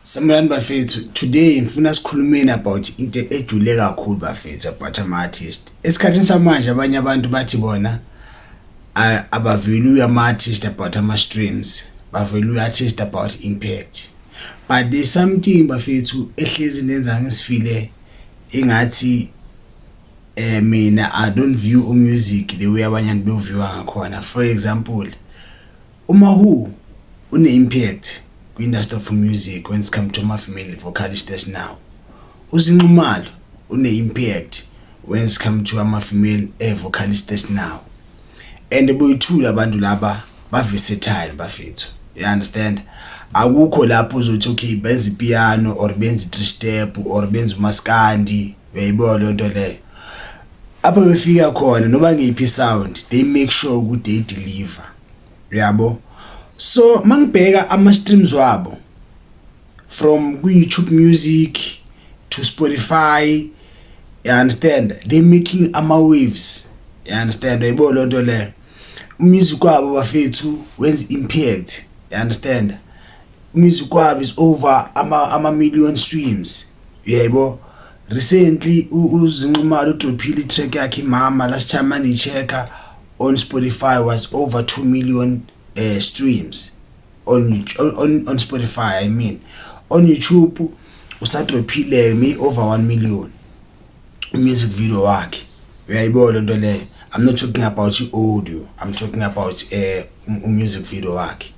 Sanibonani bafethu, today ngifuna sikhulumeni about into ejule kakhulu bafethu, about ama-artist. Esikhathini samanje abanye abantu bathi bona abavalue ama-artist about ama-streams, bavalue artist about impact. But there's something bafethu ehlezi nenza ngisifile engathi mina I don't view music the way abanye abantu bewuviewa ngakhona. For example, uMawhoo une-impact kwi-industry of music when it comes to ama-female vocalists now. UZee Nxumalo une-impact when it comes to ama-female vocalists now. And boyi-two abantu laba ba-versatile bafethu, you understand? Akukho lapho uzothi okay, benza ipiano or benza i-three step or benza umaskandi, uyayibona leyo nto leyo. Apho befika khona noma ngeyiphi sound, they make sure ukuthi they deliver, uyabo? So mangibheka ama streams wabo from ku YouTube Music to Spotify, you understand, they making ama waves, you understand? Uyayibona leyo nto leyo? Music wabo bafethu wenza impact, you understand? Music wabo is over ama million streams, uyaybo? Recently uZee Nxumalo udrophile i-track yakhe Imama. Last time mangi-checka on Spotify was over 2 million streams on Spotify. I mean, on YouTube usadrophile may over 1 million music video wakhe, uyayibona lento leyo? I'm not talking about i-audio, I'm talking about music video wakhe,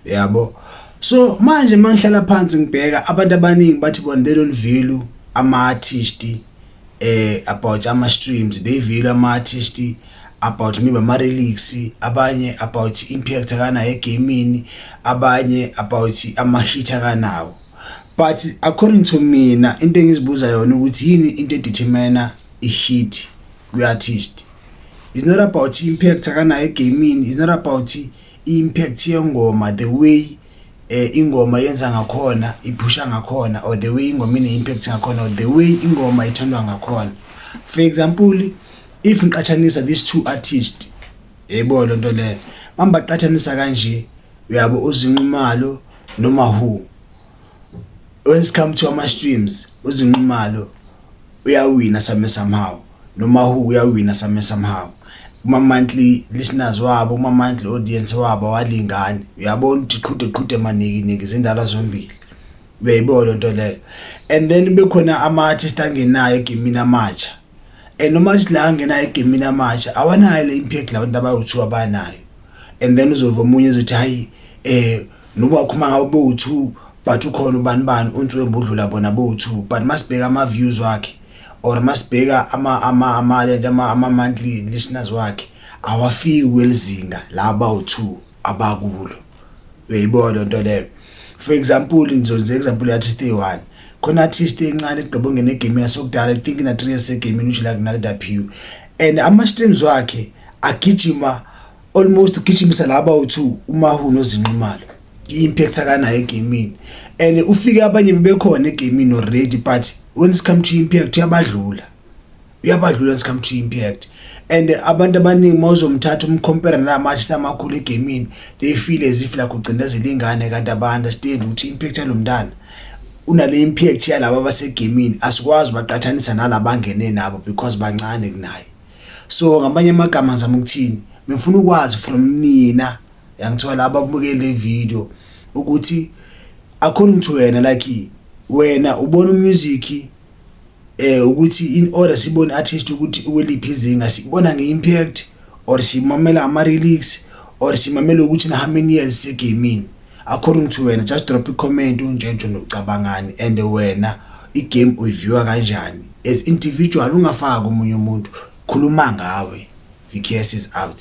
uyabo? So manje mangihlala phansi ngibheka abantu abaningi bathi bona they don't value ama-artist about ama streams, they value ama-artist about maybe ama-lyrics, abanye about impact akanayo egamini, abanye about ama-hit akanawo. But according to mina, into engizibuza yona ukuthi yini into edetermine i-hit kwi-artist? It's not about impact akanayo egamini, it's not about i-impact yengoma, the way ingoma yenza ngakhona, iphusha ngakhona, or the way ingoma ine-impact ngakhona, or the way ingoma ithandwa ngakhona. For example, if ngiqathanisa these two artists, yebo, lento leyo mambaqathanisa kanje, uyabo, uZee Nxumalo noMawhoo, when it come to ama streams, uZee Nxumalo uyawina some somehow, noMawhoo uyawina some somehow. Kuma monthly listeners wabo, kuma monthly audience wabo awalingani, uyabona ukuthi qhude qhude maniki niki zindala zombili, uyayibona lento leyo? And then bekhona ama artists angenayo egamini amatsha, and noma artist la angenayo egamini amatsha awanayo le impact labantu abawu2 abanayo. And then uzova omunye ezothi hayi, noba wakhuluma ngabo bowu2, but ukhona ubani bani uNtswembu udlula bona bowu2, but masibheka ama views wakhe or masibheka ama monthly listeners wakhe, awafiki kwelizinga laba u2 abakulo, uyayibona lento leyo? For example, ngizonze example ye-artist eyi-one. Khona artist encane egqiba ungena egamini yasokudala, I think ina 3 years egamini, which like Naledi Aphiwe, and ama streams wakhe agijima almost ugijimisa laba u2, uMawhoo noZee Nxumalo, i-impact akanayo egamini. And ufike abanye bebekhona egamini already, but when it come to impact uyabadlula, uyabadlula when it come to impact. And abantu abaningi mawuzomthatha umcompare nalama artists amakhulu egamini, they feel as if like ucindezela ingane, kanti aba understand ukuthi impact yalomntana unale impact yalabo abasegamini, asikwazi baqathanisa nalabangene nabo because bancane kunaye. So ngamanye amagama ngizama ukuthini? Ngifuna ukwazi from nina, yangithola, ababukele le video, ukuthi according to wena, like wena ubona umusic ukuthi in order sibone artist ukuthi ukweliphi izinga, sibona nge-impact or simamela ama-lyrics or simamela ukuthi na how many years segamini? According to wena, just drop i-comment unjenje ucabangani, and wena igame uyiviewa kanjani as individual, ungafaki omunye umuntu, khuluma ngawe. VKS is out.